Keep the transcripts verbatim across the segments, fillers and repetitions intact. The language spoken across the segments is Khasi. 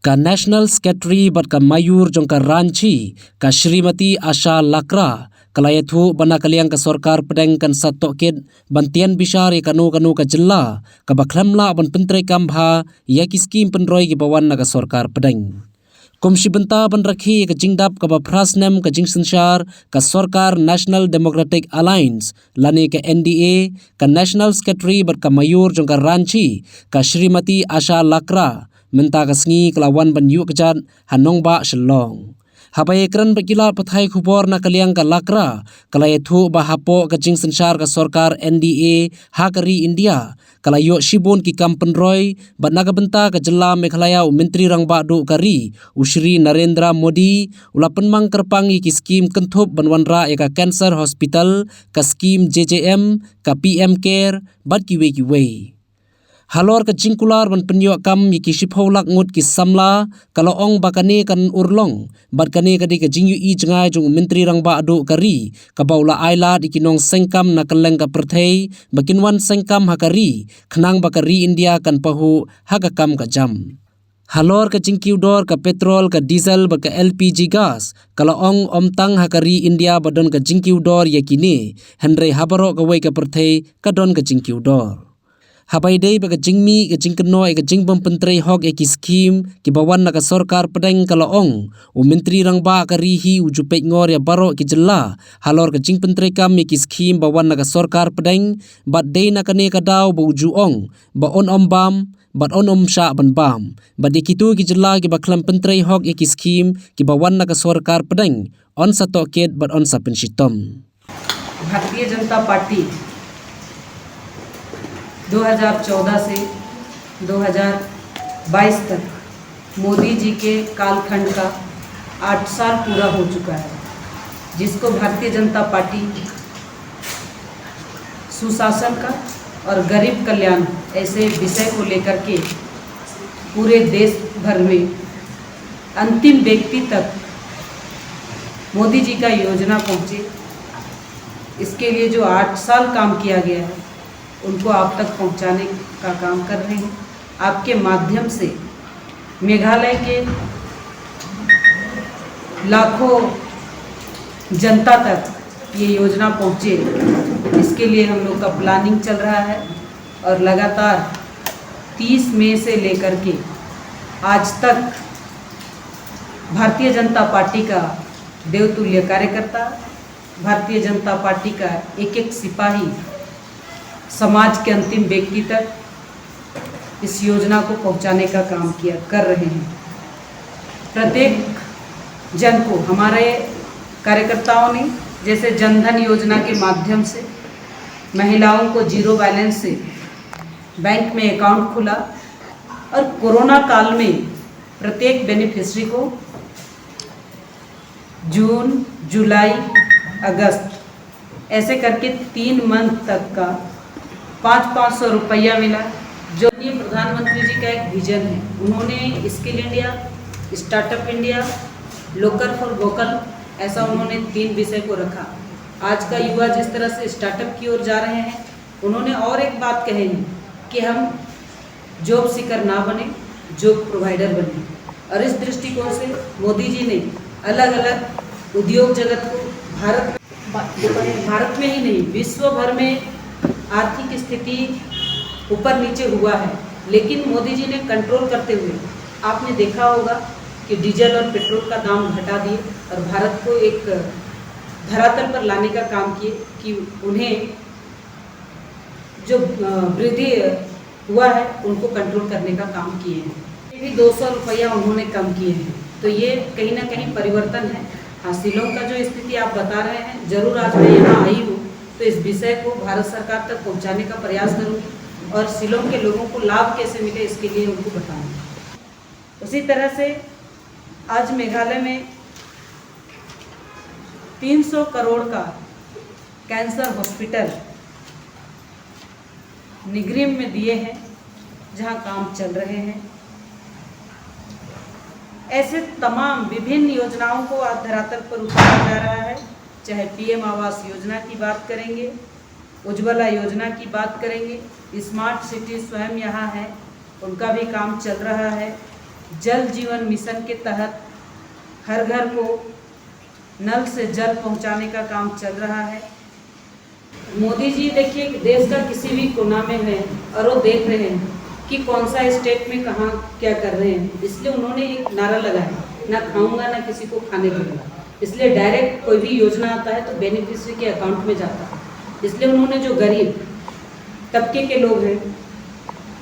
Ka National Secretary bad ka Mayor jong ka Ranchi, ka Shrimati Asha Lakra, ka la ïathuh ba na ka liang ka sorkar pdeng kan sa tohkit ban tian bishar ïa kano kano ka jylla kaba khlem lah ban pyntreikam bha ïa ki skim pynroi kiba wan na ka sorkar pdeng. Kum shi bynta ban rakhe ïa ka jingdap kaba phra snem ka jingsynshar ka sorkar National Democratic Alliance lane ka N D A, ka National Secretary bad ka Mayor jong ka Ranchi, ka Shrimati Asha Lakra, mynta ka sngi ka la wan ban ïuh kjat ha nongbah Shillong. Haba ïakren bad ki lad pathai khubor na ka liang, ka Lakra ka la ïathuh ba hapoh ka jingsynshar ka sorkar N D A ha ka ri India, ka la ïoh shibun ki kam pynroi, bad na ka bynta ka jylla Meghalaya, u Myntri Rangbah Duh ka ri, u Shri Narendra Modi, u la pynmang kyrpang ïa ki skim kynthup ban wanrah ïa ka Cancer Hospital, ka skim J J M, ka P M Care, bad kiwei kiwei. Halor ka jingkular ban pynïoh kam ïa ki shiphew lak ngut ki samla, ka la ong ba kane kan urlong bad kane ka dei ka jingïohi jngai jong u Myntri Rangbah Duh ka ri, kaba u la ailad ïa ki nongseng kam na kylleng ka pyrthei ba kin wan seng kam ha ka ri, khnang ba ka ri India kan pahuh ha ka kam ka jam. Halor ka jingkiew dor ka petrol, ka diesel bad ka L P G gas, ka la ong ym tang ha ka ri India ba don ka jingkiew dor ïa kine, hynrei ha baroh kawei ka pyrthei ka don ka jingkiew dor. Haba ïadei bad ka jingmih ka jingkynnoh ïa ka jingbym pyntrei hok ïa ki skim kiba wan na ka sorkar pdeng, ka la ong, u Myntri Rangbah ka ri hi u ju peit ngor ïa baroh ki jylla halor ka jingpyntreikam ïa ki skim ba wan na ka sorkar pdeng, bad dei na kane ka daw ba u ju ong ba un ym bam bad un ym shah ban bam, bad ïa kito ki jylla kiba khlem pyntrei hok ïa ki skim kiba wan na ka sorkar pdeng, un sa tohkit bad un sa pynshitom. भारतीय जनता पार्टी दो हज़ार चौदह से दो हज़ार बाईस तक मोदी जी के कालखंड का आठ साल पूरा हो चुका है, जिसको भारतीय जनता पार्टी सुशासन का और गरीब कल्याण ऐसे विषय को लेकर के पूरे देश भर में अंतिम व्यक्ति तक मोदी जी का योजना पहुंचे, इसके लिए जो आठ साल काम किया गया है, उनको आप तक पहुंचाने का काम कर रहे हैं। आपके माध्यम से मेघालय के लाखों जनता तक ये योजना पहुंचे, इसके लिए हम लोग का प्लानिंग चल रहा है। और लगातार तीस मई से लेकर के आज तक भारतीय जनता पार्टी का देवतुल्य कार्यकर्ता, भारतीय जनता पार्टी का एक एक सिपाही समाज के अंतिम व्यक्ति तक इस योजना को पहुंचाने का काम किया कर रहे हैं। प्रत्येक जन को हमारे कार्यकर्ताओं ने, जैसे जनधन योजना के माध्यम से महिलाओं को जीरो बैलेंस से बैंक में अकाउंट खुला और कोरोना काल में प्रत्येक बेनिफिशरी को जून, जुलाई, अगस्त, ऐसे करके तीन मंथ तक का पाँच पाँच सौ रुपया मिला। जो ये प्रधानमंत्री जी का एक विजन है, उन्होंने स्किल इंडिया, स्टार्टअप इंडिया, लोकल फॉर वोकल, ऐसा उन्होंने तीन विषय को रखा। आज का युवा जिस तरह से स्टार्टअप की ओर जा रहे हैं, उन्होंने और एक बात कही है कि हम जॉब सीकर ना बने, जॉब प्रोवाइडर बने। और इस दृष्टिकोण से मोदी जी ने अलग-अलग उद्योग जगत को भारत, भारत में ही नहीं, विश्व भर में आर्थिक स्थिति ऊपर नीचे हुआ है, लेकिन मोदी जी ने कंट्रोल करते हुए आपने देखा होगा कि डीजल और पेट्रोल का दाम घटा दिए और भारत को एक धरातल पर लाने का काम किए कि उन्हें जो वृद्धि हुआ है, उनको कंट्रोल करने का काम किए हैं। ये भी दो सौ रुपया उन्होंने कम किए हैं, तो ये कहीं ना कहीं परिवर्तन है। हाँ, शिलोंग का जो स्थिति आप बता रहे हैं, जरूर आज मैं यहाँ आई हूँ, तो इस विषय को भारत सरकार तक पहुँचाने का प्रयास करूँगी और शिलोंग के लोगों को लाभ कैसे मिले, इसके लिए उनको बताऊँगी। उसी तरह से आज मेघालय में तीन सौ करोड़ का कैंसर हॉस्पिटल निगरिम में दिए हैं, जहां काम चल रहे हैं। ऐसे तमाम विभिन्न योजनाओं को आज धरातल पर उतारा जा रहा है, चाहे पीएम आवास योजना की बात करेंगे, उज्ज्वला योजना की बात करेंगे, स्मार्ट सिटी स्वयं यहाँ है, उनका भी काम चल रहा है। जल जीवन मिशन के तहत हर घर को नल से जल पहुंचाने का काम चल रहा है। मोदी जी, देखिए, देश का किसी भी कोना में है और वो देख रहे हैं कि कौन सा स्टेट में कहाँ क्या कर रहे हैं, इसलिए उन्होंने एक नारा लगाया, "ना खाऊंगा, ना किसी को खाने दूंगा।" इसलिए डायरेक्ट कोई भी योजना आता है तो बेनिफिशियरी के अकाउंट में जाता है। इसलिए उन्होंने जो गरीब तबके के लोग हैं,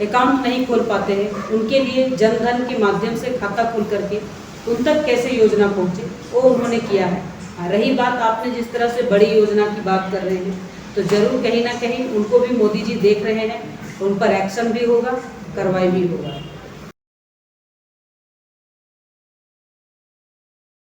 अकाउंट नहीं खोल पाते हैं, उनके लिए जनधन के माध्यम से खाता खोल करके उन तक कैसे योजना पहुंचे, वो उन्होंने किया है। हाँ, रही बात, आपने जिस तरह से बड़ी योजना की बात कर रहे हैं, तो जरूर कहीं ना कहीं उनको भी मोदी जी देख रहे हैं, उन पर एक्शन भी होगा, कार्रवाई भी होगा।